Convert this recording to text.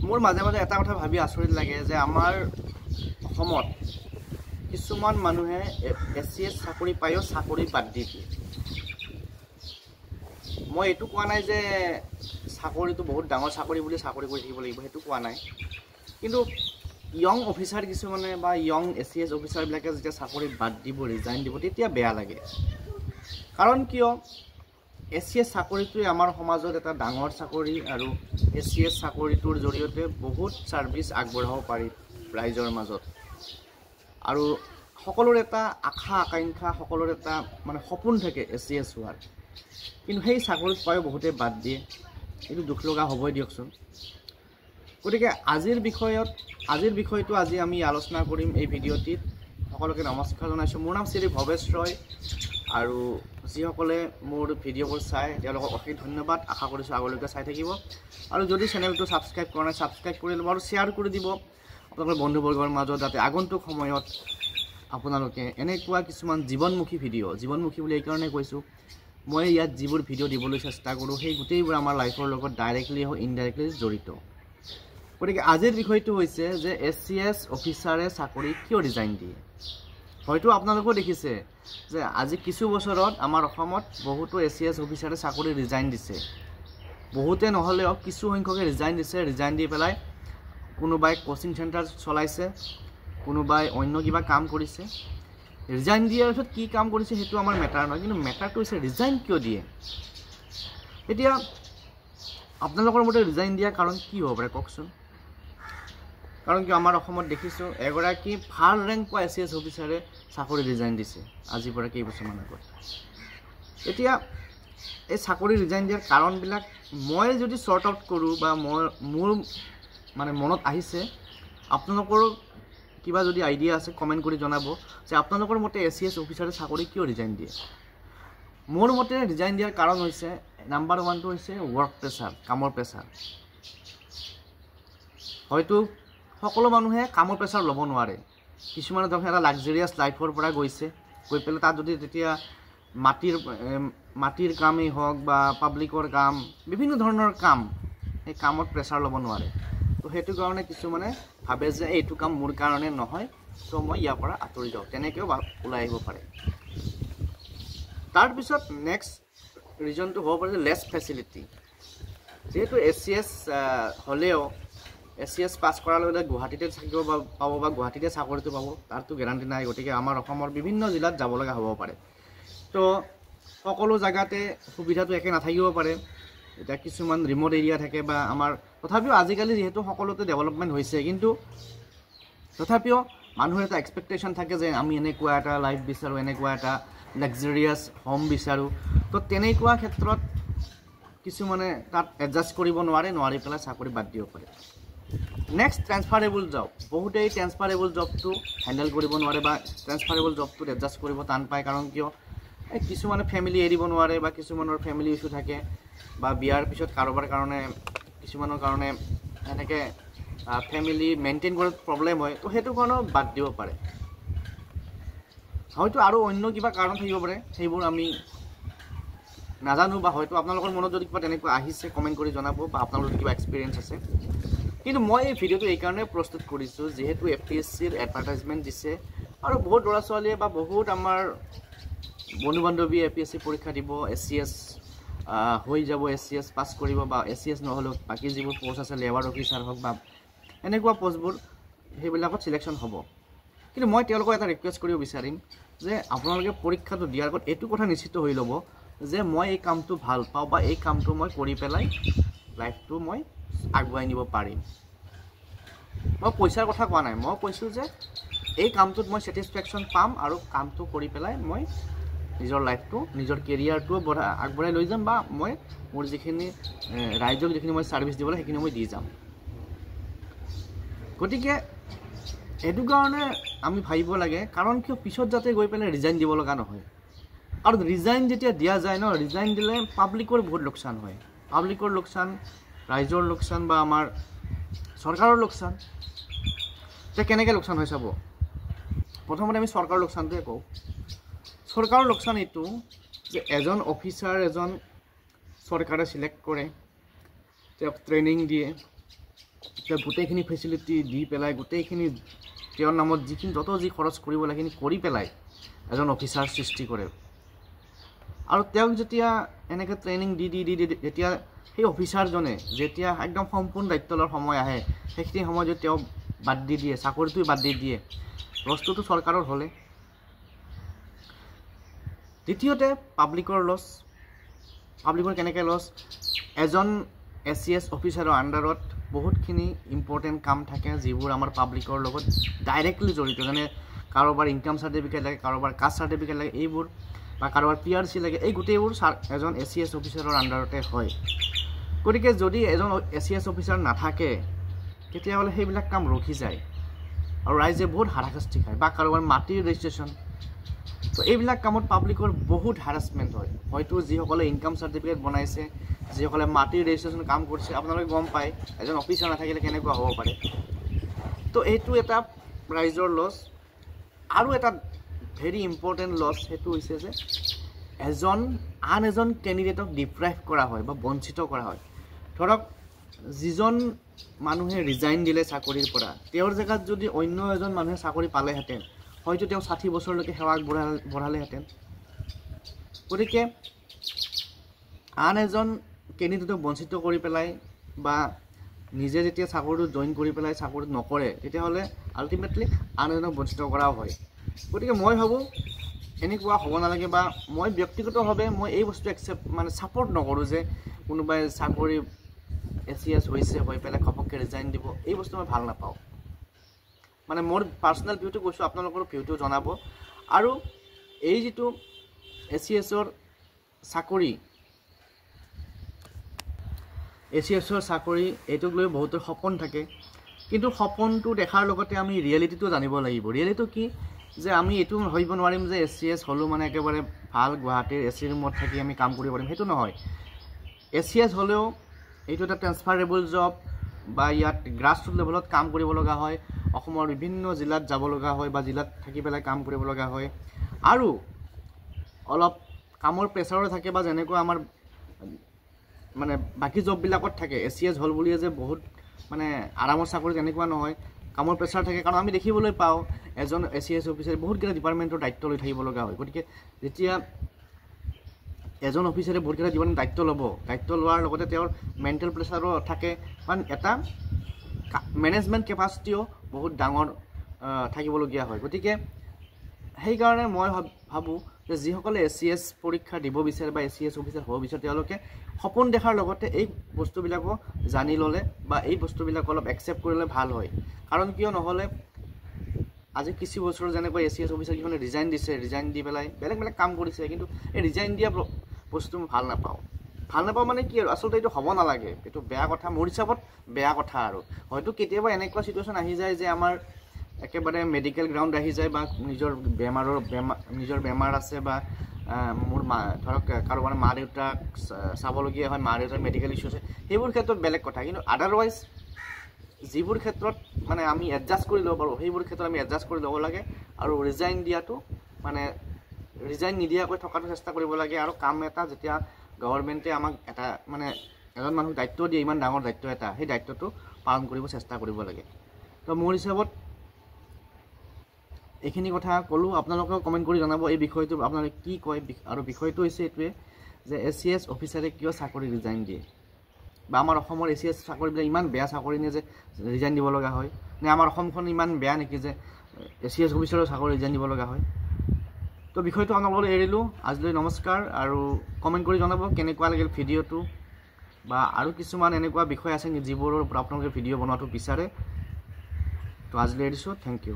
মোৰ মাজে মাজে এটা কথা ভাবি আচৰিত লাগে যে আমাৰ অসমত কিছুমান মানুহে এচিএছ চাকৰি পায়ো চাকৰি বাদ দি দিয়ে। মই এইটো কোৱা নাই যে চাকৰিটো বহুত ডাঙৰ চাকৰি বুলি চাকৰি কৰি থাকিব লাগিব, সেইটো কোৱা নাই। কিন্তু য়ং অফিচাৰ কিছুমানে বা য়ং এচিএছ অফিচাৰবিলাকে যেতিয়া চাকৰি বাদ দিব, ৰিজাইন দিব, তেতিয়া বেয়া লাগে। কাৰণ কিয়, এচিএছ চাকৰিটোৱে আমাৰ সমাজত এটা ডাঙৰ চাকৰি আৰু এচিএছ চাকৰিটোৰ জৰিয়তে বহুত ছাৰ্ভিচ আগবঢ়াব পাৰি ৰাইজৰ মাজত। আৰু সকলোৰে এটা আশা আকাংক্ষা, সকলোৰে এটা মানে সপোন থাকে এচিএছ হোৱাৰ। কিন্তু সেই চাকৰিত পায়ো বহুতে বাদ দিয়ে, এইটো দুখ লগা হ'বই দিয়কচোন। গতিকে আজিৰ বিষয়টো আজি আমি আলোচনা কৰিম এই ভিডিঅ'টিত। সকলোকে নমস্কাৰ জনাইছোঁ। মোৰ নাম শ্ৰী ভৱেশ ৰয় আৰু যিসকলে মোৰ ভিডিঅ'বোৰ চায় তেওঁলোকক অশেষ ধন্যবাদ। আশা কৰিছোঁ আগলৈকে চাই থাকিব। আৰু যদি চেনেলটো ছাবস্ক্ৰাইব কৰা নাই, ছাবস্ক্ৰাইব কৰি ল'ব আৰু শ্বেয়াৰ কৰি দিব আপোনালোকৰ বন্ধুবৰ্গৰ মাজত, যাতে আগন্তুক সময়ত আপোনালোকে এনেকুৱা কিছুমান জীৱনমুখী ভিডিঅ', জীৱনমুখী বুলি এইকাৰণে কৈছোঁ, মই ইয়াত যিবোৰ ভিডিঅ' দিবলৈ চেষ্টা কৰোঁ সেই গোটেইবোৰ আমাৰ লাইফৰ লগত ডাইৰেক্টলি হওক ইনডাইৰেক্টলি জড়িত। গতিকে আজিৰ বিষয়টো হৈছে যে এচিএছ অফিচাৰে চাকৰি কিয় ৰিজাইন দিয়ে। হয়তো আপোনালোকেও দেখিছে যে আজি কিছু বছৰত আমাৰ অসমত বহুতো এচিএছ অফিচাৰে চাকৰি ৰিজাইন দিছে। বহুতে নহ'লেও কিছু সংখ্যকে ৰিজাইন দিছে। ৰিজাইন দি পেলাই কোনোবাই কোচিং চেণ্টাৰ চলাইছে, কোনোবাই অন্য কিবা কাম কৰিছে। ৰিজাইন দিয়াৰ পিছত কি কাম কৰিছে সেইটো আমাৰ মেটাৰ নহয়, কিন্তু মেটাৰটো হৈছে ৰিজাইন কিয় দিয়ে। এতিয়া আপোনালোকৰ মতে ৰিজাইন দিয়াৰ কাৰণ কি হ'ব পাৰে কওকচোন? কাৰণ কিয় আমাৰ অসমত দেখিছোঁ এগৰাকী ভাল ৰেংক পোৱা এচিএছ অফিচাৰে চাকৰি ৰিজাইন দিছে আজিৰ পৰা কেইবছৰমান আগত। এতিয়া এই চাকৰি ৰিজাইন দিয়াৰ কাৰণবিলাক মই যদি শ্বৰ্ট আউট কৰোঁ বা মই মোৰ মানে মনত আহিছে, আপোনালোকৰো কিবা যদি আইডিয়া আছে কমেণ্ট কৰি জনাব যে আপোনালোকৰ মতে এচিএছ অফিচাৰে চাকৰি কিয় ৰিজাইন দিয়ে। মোৰ মতে ৰিজাইন দিয়াৰ কাৰণ হৈছে নাম্বাৰ ওৱানটো হৈছে ৱৰ্ক প্ৰেছাৰ, কামৰ প্ৰেছাৰ। হয়তো সকলো মানুহে কামৰ প্ৰেছাৰ ল'ব নোৱাৰে। কিছুমানে ধৰক এটা লাক্সাৰিয়াছ লাইফৰ পৰা গৈছে, গৈ পেলাই তাত যদি তেতিয়া মাটিৰ কামেই হওক বা পাব্লিকৰ কাম, বিভিন্ন ধৰণৰ কাম, সেই কামত প্ৰেছাৰ ল'ব নোৱাৰে। তো সেইটো কাৰণে কিছুমানে ভাবে যে এইটো কাম মোৰ কাৰণে নহয়, চ' মই ইয়াৰ পৰা আঁতৰি যাওঁ, তেনেকৈও ওলাই আহিব পাৰে। তাৰপিছত নেক্সট ৰিজনটো হ'ব পাৰে যে লেছ ফেচিলিটি। যিহেতু এচিএছ হ'লেও এচিএছ পাছ কৰাৰ লগে লগে গুৱাহাটীতে থাকিব পাব বা গুৱাহাটীতে চাকৰিটো পাব তাৰতো গেৰাণ্টি নাই। গতিকে আমাৰ অসমৰ বিভিন্ন জিলাত যাব লগা হ'ব পাৰে। তো সকলো জেগাতে সুবিধাটো একে নাথাকিব পাৰে। এতিয়া কিছুমান ৰিম'ট এৰিয়া থাকে বা আমাৰ, তথাপিও আজিকালি যিহেতু সকলোতে ডেভেলপমেণ্ট হৈছে, কিন্তু তথাপিও মানুহৰ এটা এক্সপেক্টেশ্যন থাকে যে আমি এনেকুৱা এটা লাইফ বিচাৰোঁ, এনেকুৱা এটা লাক্সাৰিয়াছ হোম বিচাৰোঁ। তো তেনেকুৱা ক্ষেত্ৰত কিছুমানে তাত এডজাষ্ট কৰিব নোৱাৰে, নোৱাৰি পেলাই চাকৰি বাদ দিব পাৰে। Next transferable job. বহুতেই ট্ৰেন্সফাৰেবল জবটো হেণ্ডেল কৰিব নোৱাৰে বা ট্ৰেন্সফাৰেবল জবটোত এডজাষ্ট কৰিব টান পায়। কাৰণ কিয়, এই কিছুমানে ফেমিলি এৰিব নোৱাৰে বা কিছুমানৰ ফেমিলি ইছ্যু থাকে বা বিয়াৰ পিছত কাৰোবাৰ কাৰণে, কিছুমানৰ কাৰণে এনেকৈ ফেমিলি মেইনটেইন কৰাত প্ৰব্লেম হয়। তো সেইটো কাৰণেও বাদ দিব পাৰে। হয়তো আৰু অন্য কিবা কাৰণ থাকিব পাৰে, সেইবোৰ আমি নাজানো, বা হয়তো আপোনালোকৰ মনত যদি কিবা তেনেকুৱা আহিছে কমেণ্ট কৰি জনাব, বা আপোনালোকৰ যদি কিবা এক্সপিৰিয়েঞ্চ আছে। কিন্তু মই এই ভিডিঅ'টো এইকাৰণে প্ৰস্তুত কৰিছোঁ যিহেতু এ পি এছ চিৰ এডভাৰটাইজমেণ্ট দিছে আৰু বহুত ল'ৰা ছোৱালীয়ে বা বহুত আমাৰ বন্ধু বান্ধৱীয়ে এ পি এছ চি পৰীক্ষা দিব, এচিএছ হৈ যাব, এচিএছ পাছ কৰিব, বা এচিএছ নহ'লেও বাকী যিবোৰ প'ষ্ট আছে, লেবাৰ অফিচাৰ হওক বা এনেকুৱা প'ষ্টবোৰ, সেইবিলাকত চিলেকশ্যন হ'ব। কিন্তু মই তেওঁলোকক এটা ৰিকুৱেষ্ট কৰিব বিচাৰিম যে আপোনালোকে পৰীক্ষাটো দিয়াৰ আগত এইটো কথা নিশ্চিত হৈ ল'ব যে মই এই কামটো ভাল পাওঁ বা এই কামটো মই কৰি পেলাই লাইফটো মই আগুৱাই নিব পাৰিম। মই পইচাৰ কথা কোৱা নাই, মই কৈছোঁ যে এই কামটোত মই ছেটিছফেকশ্যন পাম আৰু কামটো কৰি পেলাই মই নিজৰ লাইফটো, নিজৰ কেৰিয়াৰটোও আগবঢ়াই লৈ যাম, বা মই মোৰ যিখিনি ৰাইজক যিখিনি মই ছাৰ্ভিচ দিব লাগে সেইখিনি মই দি যাম। গতিকে এইটো কাৰণে আমি ভাবিব লাগে, কাৰণ কিয় পিছত যাতে গৈ পেলাই ৰিজাইন দিব লগা নহয়। আৰু ৰিজাইন যেতিয়া দিয়া যায় ন, ৰিজাইন দিলে পাব্লিকৰ বহুত লোকচান হয়, পাব্লিকৰ লোকচান, ৰাইজৰ লোকচান বা আমাৰ চৰকাৰৰ লোকচান। এতিয়া কেনেকৈ লোকচান হয় চাব, প্ৰথমতে আমি চৰকাৰৰ লোকচানটোৱে কওঁ। চৰকাৰৰ লোকচান এইটো যে এজন অফিচাৰ এজন চৰকাৰে চিলেক্ট কৰে, তেওঁক ট্ৰেইনিং দিয়ে, তেওঁ গোটেইখিনি ফেচিলিটি দি পেলাই, গোটেইখিনি তেওঁৰ নামত যিখিনি য'ত যি খৰচ কৰিব লাগে সেইখিনি কৰি পেলাই এজন অফিচাৰ সৃষ্টি কৰে। আৰু তেওঁক যেতিয়া এনেকৈ ট্ৰেইনিং দি দি দি দি যেতিয়া সেই অফিচাৰজনে যেতিয়া একদম সম্পূৰ্ণ দায়িত্ব লোৱাৰ সময় আহে, সেইখিনি সময়ত যদি তেওঁ বাদ দি দিয়ে, চাকৰিটোৱে বাদ দি দিয়ে, লছটোতো চৰকাৰৰ হ'লে। দ্বিতীয়তে পাব্লিকৰ লছ। পাব্লিকৰ কেনেকৈ লছ? এজন ACS অফিচাৰৰ আণ্ডাৰত বহুতখিনি ইম্পৰ্টেণ্ট কাম থাকে যিবোৰ আমাৰ পাব্লিকৰ লগত ডাইৰেক্টলি জড়িত, যেনে কাৰোবাৰ ইনকাম চাৰ্টিফিকেট লাগে, কাৰোবাৰ কাষ্ট চাৰ্টিফিকেট লাগে, এইবোৰ বা কাৰোবাৰ PRC লাগে, এই গোটেইবোৰ এজন ACS অফিচাৰৰ আণ্ডাৰতে হয়। গতিকে যদি এজন ACS officer নাথাকে তেতিয়াহ'লে সেইবিলাক কাম ৰখি যায় আৰু ৰাইজে বহুত হাৰাশাস্তি খায়, বা কাৰোবাৰ মাটিৰ ৰেজিষ্ট্ৰেশ্যন। তো এইবিলাক কামত পাব্লিকৰ বহুত হাৰাচমেণ্ট হয়। হয়তো যিসকলে ইনকাম চাৰ্টিফিকেট বনাইছে, যিসকলে মাটিৰ ৰেজিষ্ট্ৰেশ্যন কাম কৰিছে, আপোনালোকে গম পায় এজন অফিচাৰ নাথাকিলে কেনেকুৱা হ'ব পাৰে। তো এইটো এটা ৰাইজৰ লছ। আৰু এটা ভেৰি ইম্পৰ্টেণ্ট লছ সেইটো হৈছে যে আন এজন কেণ্ডিডেটক ডিপ্ৰাইভ কৰা হয় বা বঞ্চিত কৰা হয়। ধৰক যিজন মানুহে ৰিজাইন দিলে চাকৰিৰ পৰা, তেওঁৰ জেগাত যদি অন্য এজন মানুহে চাকৰি পালেহেঁতেন, হয়তো তেওঁ 60 বছৰলৈকে সেৱা বঢ়ালেহেঁতেন। গতিকে আন এজন কেণ্ডিডেটক বঞ্চিত কৰি পেলাই বা নিজে যেতিয়া চাকৰিটো জইন কৰি পেলাই চাকৰিটো নকৰে, তেতিয়াহ'লে আল্টিমেটলি আন এজনক বঞ্চিত কৰাও হয়। গতিকে মই ভাবোঁ এনেকুৱা হ'ব নালাগে, বা মই ব্যক্তিগতভাৱে মই এই বস্তু একচেপ্ট মানে ছাপৰ্ট নকৰোঁ যে কোনোবাই চাকৰি ACS হৈছে হৈ পেলাই ঘপককৈ ৰিজাইন দিব, এই বস্তু মই ভাল নাপাওঁ। মানে মোৰ পাৰ্চনেল ভিউটো কৈছোঁ, আপোনালোকৰ ভিউটো জনাব। আৰু এই যিটো ACSৰ চাকৰি, ACSৰ চাকৰি এইটোক লৈ বহুতৰ সপোন থাকে, কিন্তু সপোনটো দেখাৰ লগতে আমি ৰিয়েলিটিটো জানিব লাগিব। ৰিয়েলিটিটো কি যে আমি এইটো ভাবিব নোৱাৰিম যে ACS হ'লেও মানে একেবাৰে ভাল গুৱাহাটীৰ AC ৰুমত থাকি আমি কাম কৰিব পাৰিম, সেইটো নহয়। ACS হ'লেও এইটো এটা ট্ৰেন্সফাৰেবল জব, বা ইয়াত গ্ৰাছ ৰুট লেভেলত কাম কৰিব লগা হয়, অসমৰ বিভিন্ন জিলাত যাব লগা হয় বা জিলাত থাকি পেলাই কাম কৰিব লগা হয়, আৰু অলপ কামৰ প্ৰেছাৰো থাকে, বা যেনেকুৱা আমাৰ মানে বাকী জববিলাকত থাকে। ACS হ'ল বুলিয়ে যে বহুত মানে আৰামৰ চাকৰি তেনেকুৱা নহয়, কামৰ প্ৰেছাৰ থাকে। কাৰণ আমি দেখিবলৈ পাওঁ এজন ACS অফিচাৰে বহুতকেইটা ডিপাৰ্টমেণ্টৰ দায়িত্ব লৈ থাকিব লগা হয়। গতিকে যেতিয়া এজন অফিচাৰে বহুতকেইটা ডিপাৰ্টমেণ্ট দায়িত্ব ল'ব, দায়িত্ব লোৱাৰ লগতে তেওঁৰ মেণ্টেল প্ৰেছাৰো থাকে, কাৰণ এটা মেনেজমেণ্ট কেপাচিটিও বহুত ডাঙৰ থাকিবলগীয়া হয়। গতিকে সেইকাৰণে মই ভাবোঁ যে যিসকলে ACS পৰীক্ষা দিব বিচাৰে বা ACS officer হ'ব বিচাৰে, তেওঁলোকে সপোন দেখাৰ লগতে এই বস্তুবিলাকো জানি ল'লে বা এই বস্তুবিলাক অলপ একচেপ্ট কৰিলে ভাল হয়। কাৰণ কিয় নহ'লে আজি কিছু বছৰ যেনেকৈ ACS officer কিছুমানে ৰিজাইন দিছে, ৰিজাইন দি পেলাই বেলেগ বেলেগ কাম কৰিছে, কিন্তু এই ৰিজাইন দিয়া বস্তু মই ভাল নাপাওঁ। ভাল নাপাওঁ মানে কি আৰু, আচলতে এইটো হ'ব নালাগে, এইটো বেয়া কথা, মোৰ হিচাপত বেয়া কথা। আৰু হয়তো কেতিয়াবা এনেকুৱা চিটুৱেশ্যন আহি যায় যে আমাৰ একেবাৰে মেডিকেল গ্ৰাউণ্ড আহি যায়, বা নিজৰ বেমাৰ আছে, বা মোৰ মা ধৰক কাৰোবাৰ মা দেউতাক চাবলগীয়া হয়, মা দেউতাৰ মেডিকেল ইছ্যু আছে, সেইবোৰ ক্ষেত্ৰত বেলেগ কথা। কিন্তু আদাৰৱাইজ যিবোৰ ক্ষেত্ৰত মানে আমি এডজাষ্ট কৰি ল'ব পাৰোঁ, সেইবোৰ ক্ষেত্ৰত আমি এডজাষ্ট কৰি ল'ব লাগে। আৰু ৰিজাইন দিয়াটো মানে ৰিজাইন নিদিয়াকৈ থকাটো চেষ্টা কৰিব লাগে। আৰু কাম এটা যেতিয়া গভৰ্ণমেণ্টে আমাক এটা মানে এজন মানুহক দায়িত্ব দিয়ে, ইমান ডাঙৰ দায়িত্ব এটা, সেই দায়িত্বটো পালন কৰিব চেষ্টা কৰিব লাগে। তো মোৰ হিচাপত এইখিনি কথা ক'লোঁ। আপোনালোকেও কমেণ্ট কৰি জনাব এই বিষয়টো আপোনালোকে কি কয়। আৰু বিষয়টো হৈছে এইটোৱে যে ACS অফিচাৰে কিয় চাকৰি ৰিজাইন দিয়ে, বা আমাৰ অসমৰ ACS চাকৰিবিলাক ইমান বেয়া চাকৰি নে যে ৰিজাইন দিব লগা হয়, নে আমাৰ অসমখন ইমান বেয়া নেকি যে ACS অফিচাৰৰ চাকৰি ৰিজাইন দিব লগা হয়। তো বিষয়টো আপোনালোকলৈ এৰিলোঁ আজিলৈ, নমস্কাৰ। আৰু কমেণ্ট কৰি জনাব কেনেকুৱা লাগিল ভিডিঅ'টো, বা আৰু কিছুমান এনেকুৱা বিষয় আছে নেকি যিবোৰৰ ওপৰত আপোনালোকে ভিডিঅ' বনোৱাটো বিচাৰে। তো আজিলৈ এৰিছোঁ, thank U.